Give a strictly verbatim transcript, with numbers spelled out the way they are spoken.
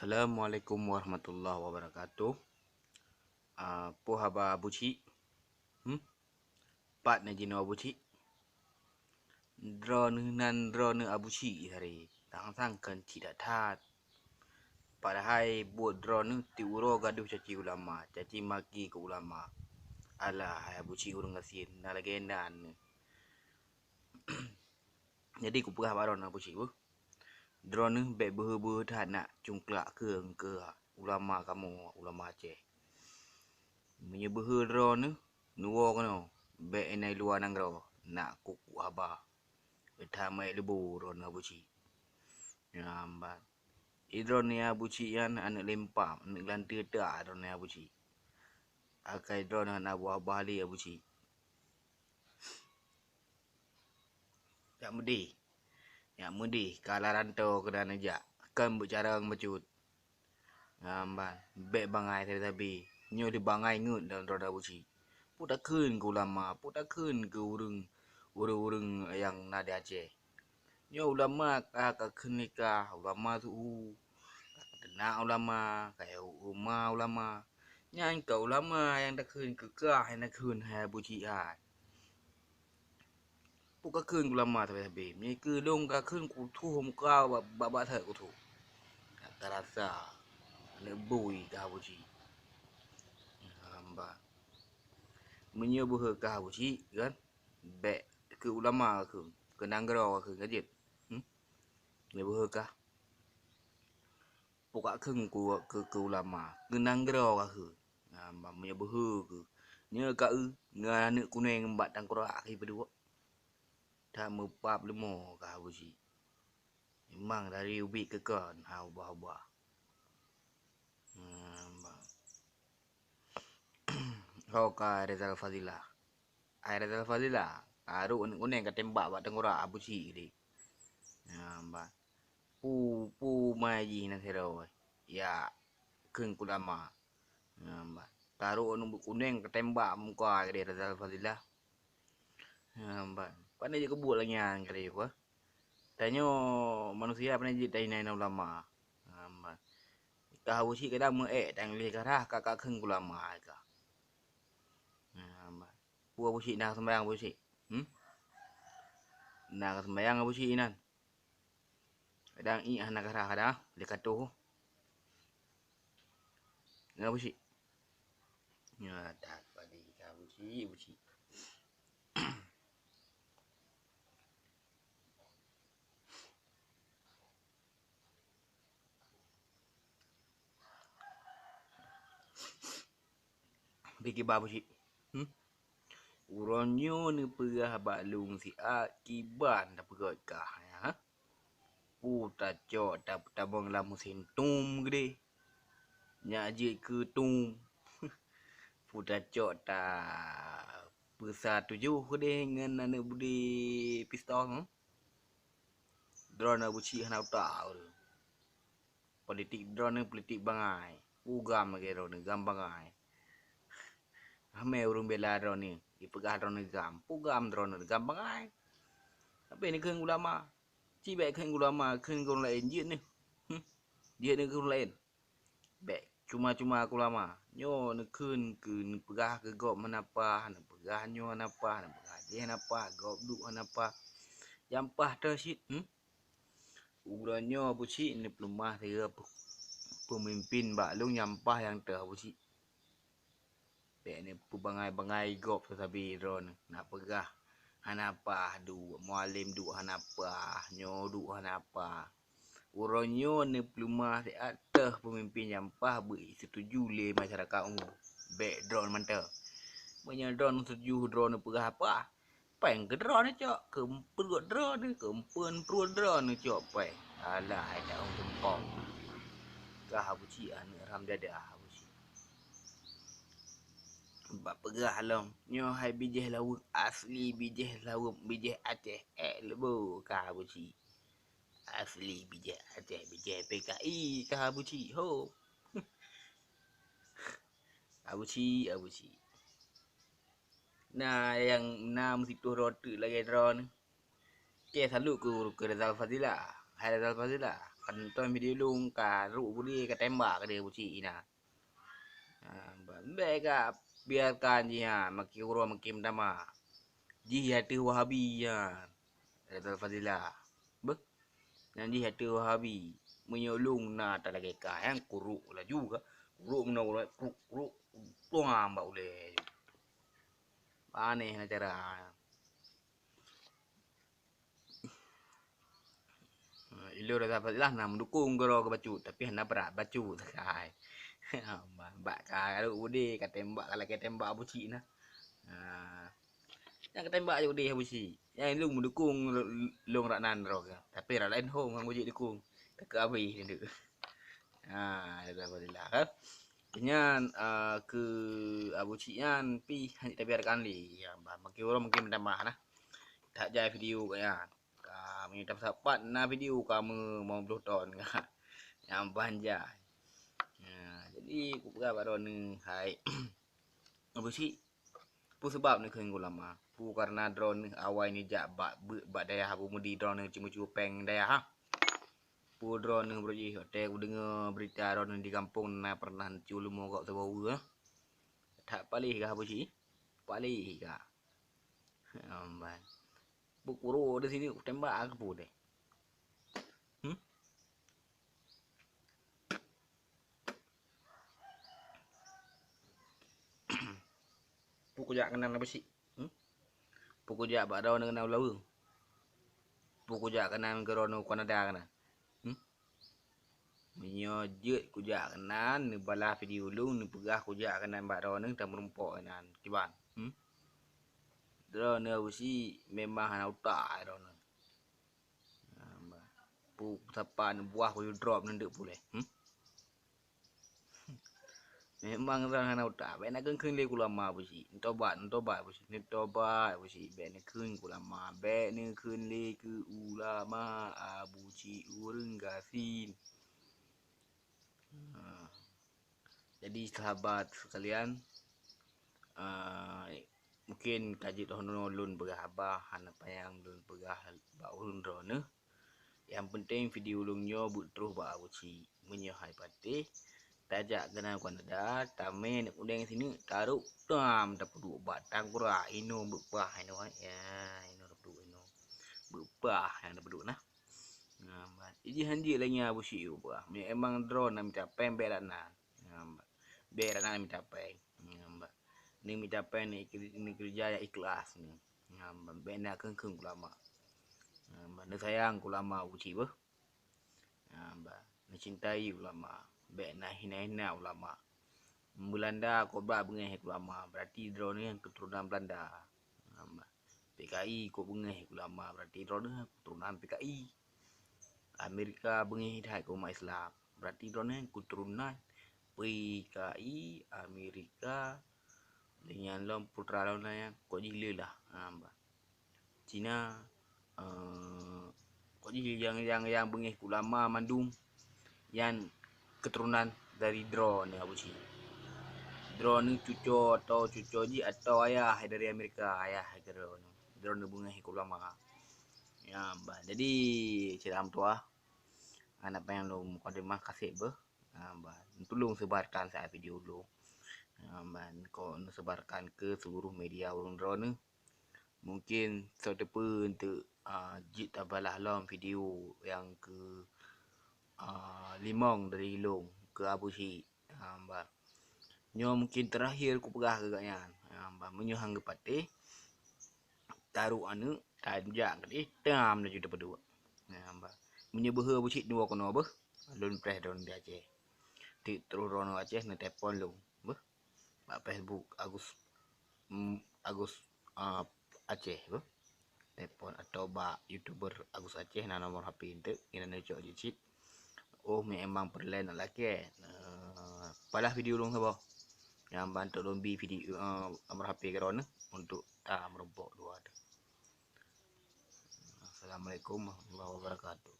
Assalamualaikum warahmatullahi wabarakatuh. Ah, peue haba Abu Chik? Hmm? Pat na jinoe Abu Chik? Droeneuh nan droeneuh Abu Chik hari. Sang-sang kheun chik that-that. Padahai buet droeneuh tiep uroe gadoh caci ulama, caci maki keu ulama. Alah, hai Abu Chik ureuëng gasien, na lagée nan. Jadi kupeugah bak droeneuh Abu Chik beuh. Droeneuh bék beuhe-beuhe that nak cungklak keueng keu ulama kamoe, ulama Aceh. Meunyoe beuhe droeneuh, neuwoe keunoe, bék inan luwa nanggroe, nak kuk-kuk haba. That meuék leubu droeneuh Abu Chik. Nyan ban. Droeneuh Abu Chik nyan aneuëk limpam, aneuëk lanteue that droeneuh Abu Chik. Akai droeneuh hana buah-buah lé Abu Chik. Jak meudeh. Jak meudeh, ka laranto keunan neujak. Kon beucarông bacut. Nyan ban, bék bangai sabe-sabe. Nyoe dibangai ngeuet lam droeneuh Abu Chik. Peue takheun keu ulama, peue takheun keu ureuëng, ureuëng-ureuëng nyang na di Aceh. Nyoe ulama ka, ka kheun nikah, ulama suhu, ka teunak ulama, ka uma ulama. Nyan ka ulama nyang takheun keu kah, nyang takheun hai Abu Chik hai. Peue kakheun ulama sabe-sabe. Meunyoe keu lôn kakheun kuthoh muka bak-bak that kuthoh. Ka rasa aneuëk bui kah Abu Chik. Hamba. Meunyoe beuhe kah Abu Chik kan, bék keu ulama kakheun, keu nanggroe kakheun ka jeuet. Hmm? Meunyoe beuhe kah. Peue kakheun keu, keu, keu ulama, keu nanggroe kakheun. Nah, meunyoe beuhe keu. Nyoe ka eu, ngon aneuëk kuneng bak tangkeurak keu peue duek. That meupap leumo kah Abu Chik. Memang dari ubit keu kon ha ubah-ubah. Hmm, bang. Ho ka Rizal Fadila. Hai Rizal Fadila, ka rhot aneuëk kuneng ka tembak bak tangkeurak Abu Chik deh. Nyan ban. Peue, peue mai jih nan sidroe. Ya, kheun keu ulama. Nyan ban. Ka rhot aneuëk kuneng ka tembak muka deh Rizal Fadila. Nyan ban. Pane jeuet keubuet lagée nyan kali peue. Tanyoe manusia pane jeuet tainai ulama. Nyan ban. Ka Abu Chik kadang meuék dan lé karah ka, ka kheun keu ulama ka. Nyan ban. Peue Abu Chik na seumbayang Abu Chik? Hmm? Na seumbayang Abu Chik inan. Kadang ié hana karah kadang lé katoh. Nyan Abu Chik. Nyan that padi ka Abu Chik, Abu Chik. Bagi ba Abu Chik. Hmm? Uroe nyoe neupeugah bak lôn siat kiban tapeugét kah, ya. Peue tacok ta-, tamong lam musém tom keudeh. Nyak jeuet keu tom. Peue tacok ta peusa tujoh keudeh ngon aneuëk budi pistol, hmm? Droeneuh Abu Chik hana utak ureuëng. Politik droeneuh politik bangai. Peue gam lagée droeneuh gam bangai. Ramé ureuëng bela droeneuh, jipeugah droeneuh gam. Peue gam droeneuh gam bangai. Tapi neukheun ulama. Ci bék kheun ulama, kheun keu ureuëng laén jeuet neuh. Hmm. Jeuet neuh keu ureuëng laén. Bék cuma-cuma keu ulama. Nyoe neukheun keu neupeugah keu gob hana paih, neupeugah nyoe hana paih, neupeugah jih hana paih, gob duek hana paih. Nyang paih teuh cit, hmm? Uroe nyoe Abu Chik neupeuleumah sigoe pe-, peumimpin bak lôn nyang paih nyang teuh Abu Chik. Bék neupeubangai-bangai gob sabe-sabe droeneuh. Nak peugah hana paih duek, mualem duek hana paih, nyoe duek hana paih. Uroe nyoe neupeuleumah siat teuh peumimpin nyang paih beusetuju lé masyarakat umum. Bék droeneuh mantong. Meunyoe droeneuh setuju droeneuh peugah paih, péng keu droeneuh cok, keu pruet droeneuh, keu pruet droeneuh cok péng. Alah, hai daun tumpong. Kah Abu Chik aneuëk haram jadah Abu Chik. Bak peugah lom, nyoe hai bijéh laweueb asli, bijéh laweueb, bijéh Aceh. Ék leubo kah Abu Chik. Asli bijéh Aceh, bijéh P K I kah Abu Chik ho. Abu Chik, Abu Chik. Na nyang na meusitoh droe teuk lagée droeneuh. Oke, salut keu, keu Rizal Fadila. Hai Rizal Fadila. Ka nonton video lôn, ka rôk budé, ka tembak keudéh Abu Chik na. Ha, ba-, bèk ka biarkan jih, ha, makin uroe makin meutamah. Jih ateueh Wahabi nyan. Datul Fadilah. Beuh. Nyan jih ateueh Wahabi. Meunyoe lôn na talakèe ka, nyan kurôk laju ka. Kurôk meunoe, kurôk, kurôk, pluang bak ulèe. Aneh na cara. Ilôn rasa Fadilah na meudukong keudroe keu bacut, tapi hana brat bacut sakai. Bak ka rôk budé, ka tembak, ka lakèe tembak Abu Chik na. Ha. Nyang ka tembak Abu Chik. Nyang lôn meudukong lôn rak nan droe, tapi rak laén hom ngon Abu Chik dukong. Takeu abéh nyan. Ha, alhamdulillah kan. Nyan, eh, keu Abu Chik nyan pih hana tabiarkan lé. Ya, bah, makin uroe makin meutamah nah. That jai video keu nyan. Ka meunyoe tasapat na video ka meu-, lima ploh thon ka. Nyang ban jai. Ya, jadi kupeugah bak droeneuh, hai Abu Chik, peue sabab neukheun ulama? Peue kareuna droeneuh awai neujak bak beuet bak dayah Abu Mudi, droeneuh ceumeucue péng dayah, ha? Peue droeneuh brôk jih watèe kudeungö beurita droeneuh di gampông na pernah neuteuh leumo gob saboh weue, ha? That paléh kah Abu Chik? Paléh kah? Amban. Bukuro di sini kutembak kah peue deh? Hmm? Peue kujak keunan Abu Chik? Hmm? Peue kujak bak droeneuh keunan u Laweue? Peue kujak keunan keu droeneuh u Kanada keunan? Hmm? Meunyoe jeuet kujak keunan, neubalah video lôn, neupeugah kujak keunan bak droeneuh, tameurumpok keunan. Kiban? Hmm? Droeneuh Abu Chik memang hana utak droeneuh. Nah, bah. Peue sapat neubuah kuyue drop neudeuk puléh. Hmm? Memang droeneuh hana utak. Bèk neukheun-kheun lé keu ulama Abu Chik. Neutobat, neutobat Abu Chik. Neutobat Abu Chik. Bèk neukheun keu ulama. Bèk neukheun lé keu ulama Abu Chik ureueng gasien. Ha. Jadi sahabat sekalian, ah, mungkin ka jeuet 'oh noe lôn peugah haba, hana panyang lôn peugah bak ureueng droeneuh. Nyang penting video lôn nyoe beuet troh bak Abu Chik. Meunyoe hai patéh, tajak keunan u Kanada, tamè neuk udeng sineuk, tarok tam tapeuduek bak tangkurak, inoe beuet paih inoe, ya, inoe tapeuduek inoe. Beuet paih nyang tapeuduek nah. Nah, ban. Iji hanjeuet lagèe nyan Abu Chik peugah. Meunyoe emang droeneuh mita péng bèk dak nan. Nah, ban. Bèk dak nan mita péng. Nah, ban. Neumita péng, neukeureuja nyang ikhlas nyoe. Nah, ban. Bèk neukheun-kheun keu ulama. Nah, ban. Neusayang keu ulama Abu Chik beuh. Nah, ban. Neucintai ulama. Bèk neuhina-hina ulama. Beulanda kok bak beungèh keu ulama, berarti droeneuh keturunan Beulanda. Nah, ban. P K I kok beungèh keu ulama, berarti droeneuh keturunan P K I. Amerika beungèh that keu umat Islam, berarti droeneuh keturunan P K I, Amerika, lheuh nyan lom putra lom nyan kok jih lé lah. Ha, bah. Cina, eh, kok jih nyang, nyang, nyang beungèh keu ulama mandum nyan keturunan dari droeneuh Abu Chik. Droeneuh cuco atau cuco jih atau ayah dari Amerika, ayah droeneuh. Droeneuh beungèh keu ulama. Ya, bah. Jadi, cerita meutuah. Hana panyang lôn mukadimah kaseb beuh. Ha, bah. Tulông sebarkan sa video lôn. Ha, bah. Kok neusebarkan keu seluruh media ureueng droeneuh. Mungkin soe teupeu eunteuk, ah, jeuet tabalah lom video nyang keu, ah, limong dari lôn keu Abu Chik. Ha, bah. Nyoe mungkin terakhir kupeugah keu gobnyan. Ha, bah. Meunyoe han geupatéh, tarok aneuk, tajak keudéh, tam laju teupeuduek. Ha, bah. Meunyoe beuhe Abu Chik dua keunoe beuh, lôn preh droeneuh di Aceh. Tiep troh droeneuh Aceh neutelepon lôn, beuh. Bak Facebook Agus, mm, Agus, ah, Aceh beuh. Telepon atau bak YouTuber Agus Aceh na nomor H P eunteuk, inan neucok jih cit. Oh, memang peureulèe neulakèe. Eh, palah video lôn saboh. Nyang bantu lôn bi video, eh, nomor H P keu droeneuh untuk tameurumpok dua tu. Assalamualaikum warahmatullahi wabarakatuh.